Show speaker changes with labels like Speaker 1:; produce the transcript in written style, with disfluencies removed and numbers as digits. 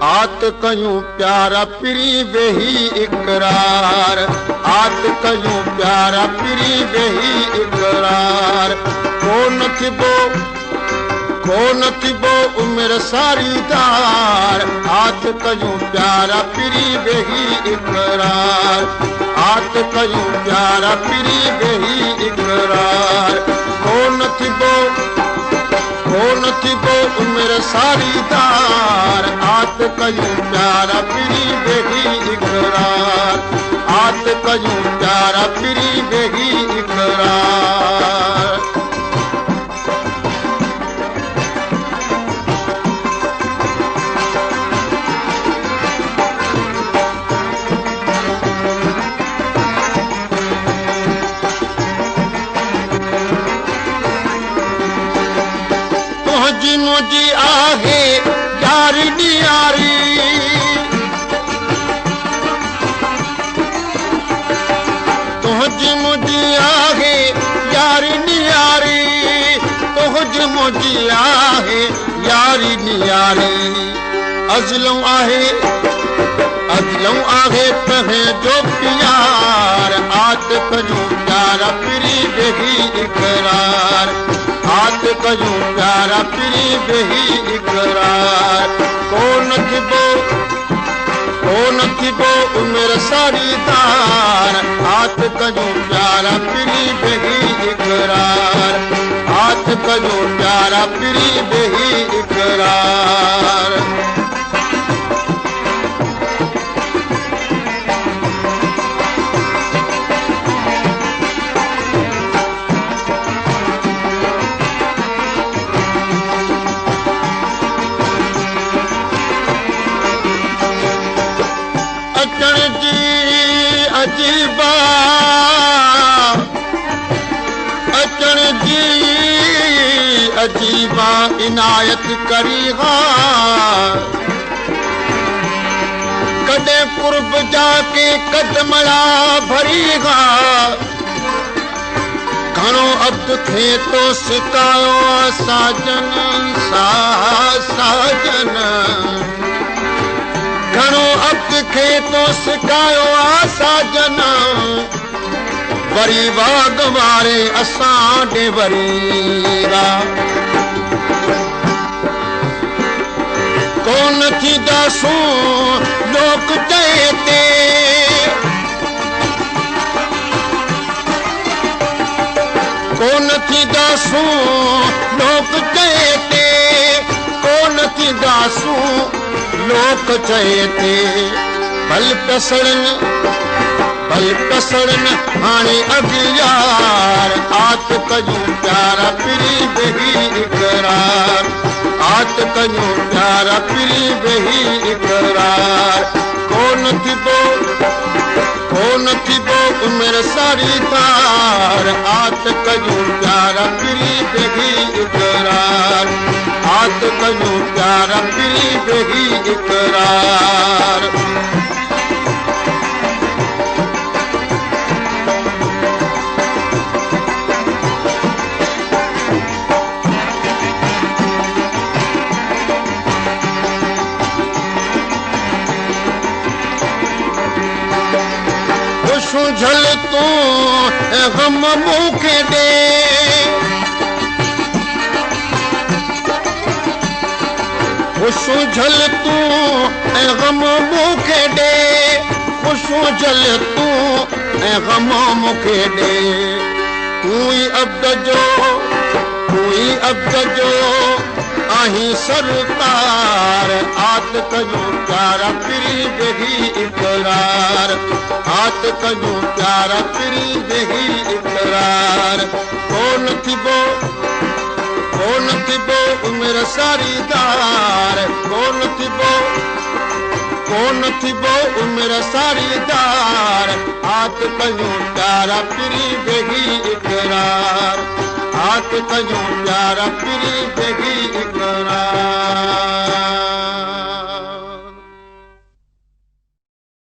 Speaker 1: आत कयूं प्यारा पिरी वेही इकरार, आत कयूं प्यारा पिरी वेही इकरार। कोन थिबो उमिरि सारीदार, आत कयूं प्यारा पिरी वेही इकरार, आत कयूं प्यारा पिरी वेही इकरार। कोन थिबो उमिरि सारीदार, आत कयूं प्यारा पिरी वेही इकरार, आत कयूं प्यारा पिरी वेही इकरार। तुंहिंजी मुंहिंजी आहे यारी नियारी, तुंहिंजी मुंहिंजी आहे यारी नियारी, तुंहिंजी मुंहिंजी आहे यारी नियारी। अज़लूं आहे तुंहिंजो प्यार, आत कयूं प्यारा पिरी वेही इकरार, आत कयूं प्यारा पिरी वेही इकरार। कोन थिबो उमिरि सारीदार, आत कयूं प्यारा पिरी वेही इकरार, आत कयूं प्यारा पिरी वेही इकरार। अचण जी अजीबा, अचण जी अजीबा इनायत करी हा, कॾहिं कुर्ब जाके कदमड़ा भरी हा। घणो अब्द खे तो सिकायो साजन साजन, घणो अब्द खे तो सिकायो आ साजन। वरी वाग वारे असां ॾे वरी रा, कोन थींदासूं लोक चए ते, कोन थींदासूं लोक चए ते, कोन थींदासूं लोक चए ते। भल पसड़न हाणे अॻियार, आत कयूं प्यारा पिरी वेही इकरार, आत कयूं प्यारा पिरी वेही इकरार। कोन थिबो उमिरि सारीदार, आत कयूं प्यारा पिरी वेही इकरार, आत कयूं प्यारा पिरी वेही इकरार। झल तूं ऐं ग़म मूंखे ॾे, ख़ुशि झल तूं ऐं ग़म मूंखे ॾे, ख़ुशि झल तूं ऐं ग़म मूंखे ॾे। तूं ई अब्द जो, तूं ई अब्द जो आहीं सरकार, आत कयूं प्यारा पिरी वेही इकरार, आत कयूं प्यारा पिरी वेही इकरार। कोन थिबो उमिरि सारीदार, कोन थिबो उमिरि सारीदार, आत कयूं प्यारा पिरी वेही इकरार, आत कयूं प्यारा पिरी वेही इकरार।